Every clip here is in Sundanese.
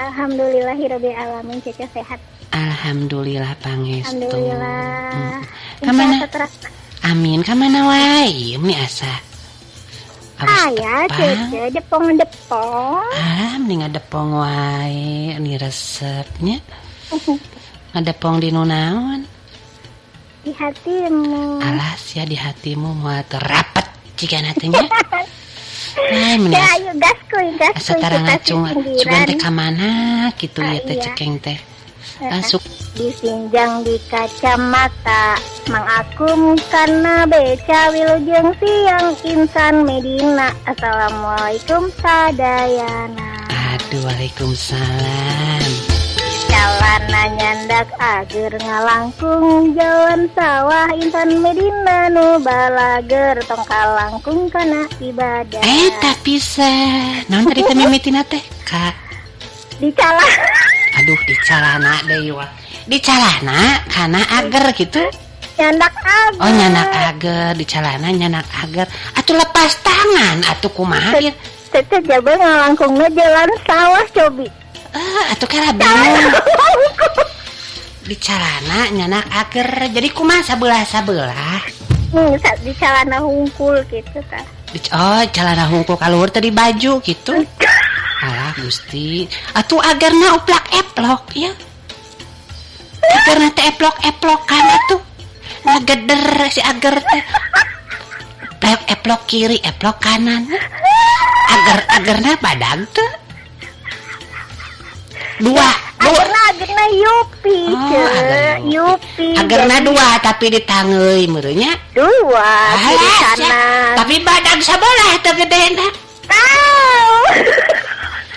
Alhamdulillahirabbil alamin, Cece sehat. Alhamdulillah pangestu. Alhamdulillah. Kamana? Amin, kamana wae? Ieu meni asa. Aya, Cece depong-depong. Ah, meni ngadepong wae, ini resepnya. Ngadepong di nu naon? Di hatimu. Alas ya di hatimu moal terapet jigana teh nya. Ay, meni Ya, ayo gaskuy, gaskuy. Asa tara ngacung, sugan teh ka mana kitu ya teh cekeng teh. Langsung disinjang di kacamata Mang Akum karena beca wilujeng siang insan Medina. Assalamualaikum sadayana. Aduh, waalaikumsalam. Calana nyandak ager ngalangkung jalan sawah insan Medina nu balager tong kalangkung kana ibadah. Eta pisan. Naon tadi teh mimitina teh? Ka di calana. Aduh, di calana deui wah. Di calana kana ager gitu. Nyandak ager. Oh, nyandak ager, di calana nyandak ager. Atuh lepas tangan atuh kumaha ieu? Teh jago ngalangkungna jalan sawah cobi. Atuh kira bingung. Di calana nyanak ager. Jadi kumaha sabelah-sabelah? Di calana hungkul gitu tah. Oh, calana hungkul kaluhur teh di baju gitu. Alah Gusti. Atuh agerna uplak eplok ya. Agerna teh eplok-eplokan atuh. Ngageder si ager teh. Eplok kiri, eplok kanan. Ager-agerna badag teh. Dua. Agerna Yupi. Oh, Yupi. Agerna dua tapi ditangeui meureunnya. Dua kiri kanan. Tapi badag sabelah teh gedena. Tahu.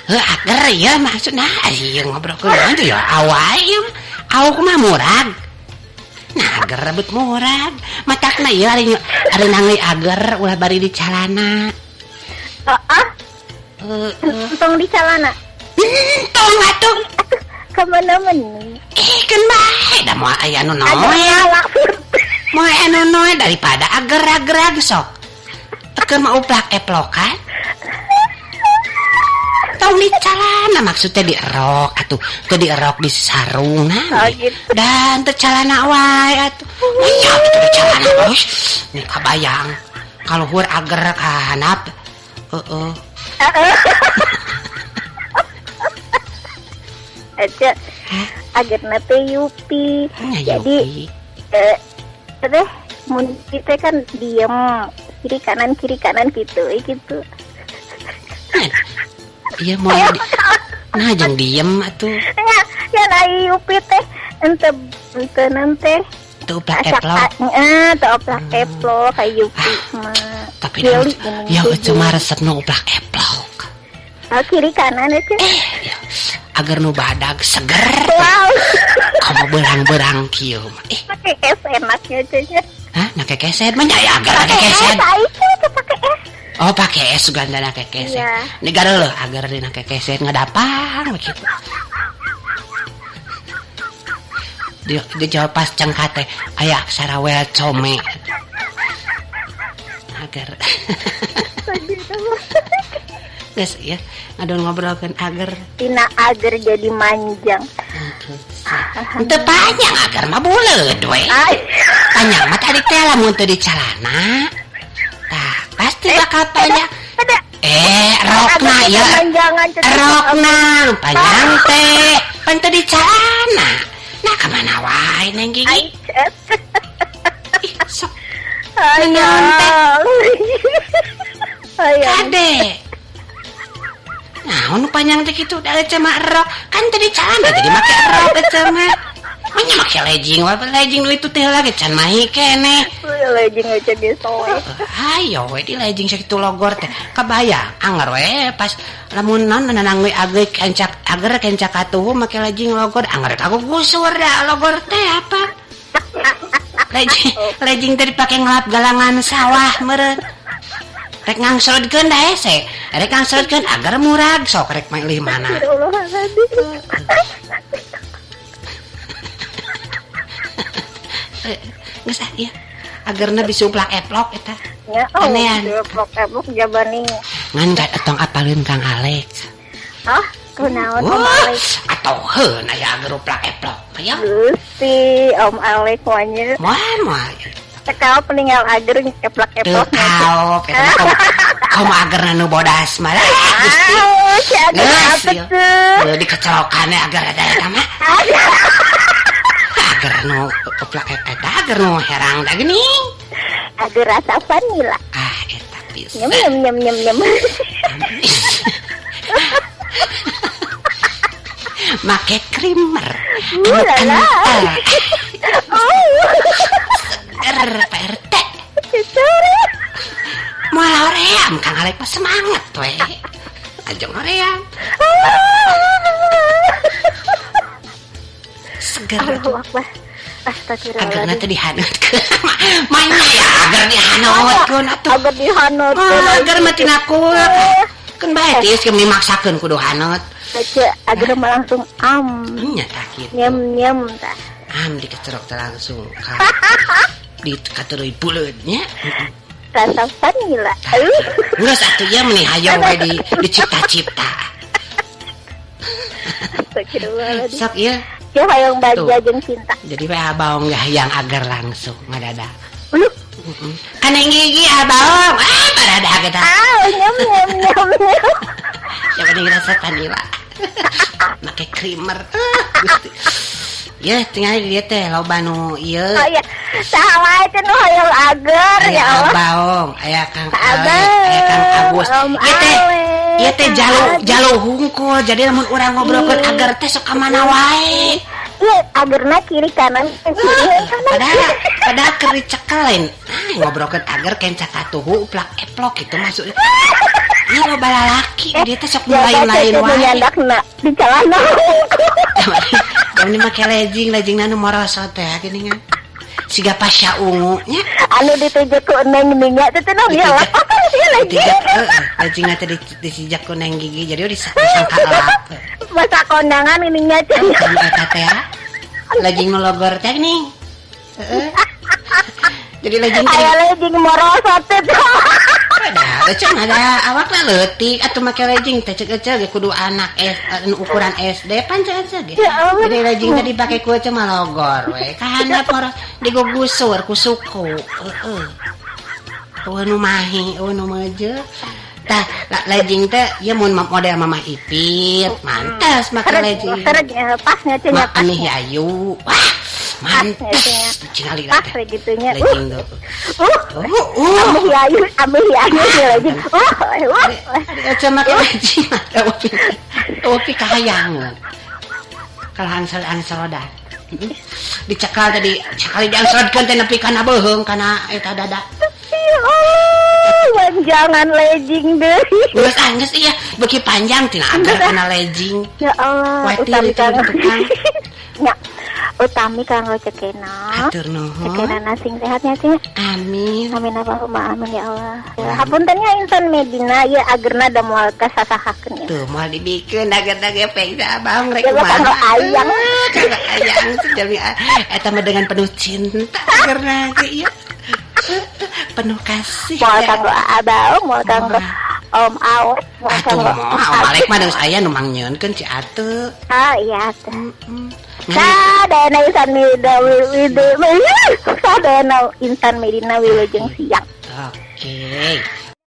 Heuh, ager ya maksudna ieu ngobrolkeun naon teh ya awai ieu. Awak mah murag. Nah, ager rebut murag. Matakna ieu ari nangeui ager ulah bari di calana. Heeh. Tong di calana. Tong atuh. Kemana meni? Keun bae da moal aya nu noe. Moal aya nu noe daripada ager-agerag sok. Keur mah uplak eplokan. Tong di calana maksudnya di erok atuh, teu di erok di sarungna. Oh, gitu. Dan teu calana wae atuh. Nya kitu di calana euy. Ni kabayang kaluhur ager ka handap. Heeh. Aja agerna teh Yupi. Jadi teh mun kita kan diem kiri kanan gitu gitu. Iya mau nah jeung diem atuh. Ya na Yupi teh ente ente nante teu uplak eplok. Heeh, teu uplak eplok ka Yupi mah. Tapi ya cuma resep nu uplak eplok. Oh, kiri kanan itu. Ya. Agar nu badag seger. Wow. Kamu berang-berang kieu mah. Pakai es enaknya cuy. Hah, na kekeset mah nya agar kekeset. Itu pakai es. Oh, pakai es sugan na kekeset. Iya. Ni gareuleuh agar dina kekeset ngadapang begitu. Dia jawab pas cengkat teh aya aksara welcome. Agar. Geus ya, ngadon ngobrolkeun ager. Tina ager jadi manjang. Teu panjang ager mah buleud we. Panjang mah tadi teh lamun teu di calana. Tah, pasti bakal panjang. Rokna ya. Rokna panjang teh, pan teu di calana. Nah, ka mana wae Neng Gigi? Ih, sok. Naon teh? Kade. Nah, nu panjang teh kitu da ece mah erok. Kan teu di calana jadi make erok ece mah. Manya make legging, wae legging nu itu teh lagi can mahi keneh. Legging ece ge soe. Hayo we di legging sakitu logor teh. Kabayang anger we pas lamun naon nanangui ageuy kencak ager kencak katuhu make legging logor anger kagugusur da logor teh apa. Legging teh dipake ngelap galangan sawah meureun. Rek ngangsrodkeun da hese. Rek ngangsrodkeun agar murag sok rek milih mana. Geus ah ieu. Agarna bisa uplak eplok eta. Ya, oh, uplak eplok jabani. Ngan tong apalin Kang Alex. Hah? Kunaon Om Alek? Atau heun aya ager uplak eplok ya. Gusti Om Alek mah. Moal moal. Tekau peninggal ager eplak-eplok. Tekau eta kaum agerna nu bodas mah. Gusti. Si ager apa tuh? Dikecelokan ager eta eta mah. Ager nu eplak eta ager nu herang da geuning. Ager rasa vanila. Ah eta pisan. Nyem nyem nyem nyem. Make creamer. Ulala. Seger Pak RT. Moal hoream Kang Alek mah semangat we. Ajong hoream. Seger. Allahu Akbar. Astagfirullahaladzim. Agerna teh dihanutkeun. Mainnya ya ager dihanutkeun atuh. Ager dihanutkeun. Ager mah tina kulak. Keun bae tiis keur dimaksakeun kudu hanut. Aja ager mah langsung am. Nya tah kitu. Nyem nyem tah. Am dikecerok teh langsung ka di katuruy buleud nya. Rasa vanila. Geus atuh ieu meni hayang we di dicipta-cipta. Astagfirullahaladzim. Sok ieu. Ieu hayang baja jeung cinta. Jadi we abaong hayang ager langsung ngadadak. Uluh. Kan yang gigi abaong. Ah baradak eta. Ah nyem nyem nyem. Ya mending rasa vanila. Make creamer. Gusti. Ya tinggal dia teh loba nu ieu. Oh iya. Saha wae teh nu hayang ager ya Allah. Abaong, aya Kang Alek, aya Kang Agus. Ieu teh jalu hungkul. Jadi lamun urang ngobrolkeun ager teh sok ka mana wae. Ieu agerna kiri kanan kiri kanan. Padahal keur dicekelain. Ngobrolkeun ager kenca katuhu uplak eplok gitu masuk. Ieu loba lalaki dia teh sok lain-lain wae. Nyandakna di celana. Ini make legging, leggingna nu morosot teh geuningan. Siga pasya ungu nya. Anu dituju ku neng nya teh teh naon ya lah. Legging. Leggingna teh disijak ku neng gigi jadi disangka elap. Masa kondangan ini nya teh. Eta teh. Legging nu logor teh geuning. Heeh. Jadi legging teh. Aya legging morosot teh. Ada, cek ada awakna leutik atuh make legging teh cek ece ge kudu anak ukuran SD pan cek ece ge. Jadi legging teh dipake ku ece mah logor we. Ka handap moros digugusur ku suku. Heeh. Eueuh nu mahi, eueuh nu meujeuh. Tah legging teh ieu mun model Mamah Ipit, mantes make legging. Pasnya cenah pas. Nih ayu. Wah, mantes cingali lah teh. Gitunya. Legging tuh. Ameh ayu, ameh ayu legging. Ece make legging. Opi kahayangan. Kalau angsel-angselodan. Dicekal tadi, cekal diangselodkeun teh nepi kana beuheung kana eta dada. Panjangan legging deui. Geus anggeus iya, beuki panjang tina ager kana legging. Ya Allah, utami kang. Nya, utami kanggo cekena. Atur nuhun. Cekena sing sehatnya sih. Amin. Amin Allahumma amin ya Allah. Hapunten nya Insan Medina ieu agerna da moal kasasahakeun ya. Tuh moal dibikeun agerna ge pengsa abang rek kumaha. Kanggo ayang. Kanggo ayang sejami eta mah dengan penuh cinta agerna ge ieu. Penuh kasih. Moal kanggo abaong, moal kanggo Om Awek, moal kanggo Om Alek mah geus aya nu mangnyieunkeun ci Ate. Ah iya teh. Sadayana Insan Medina Sadayana Insan Medina wilujeng siang. Oke.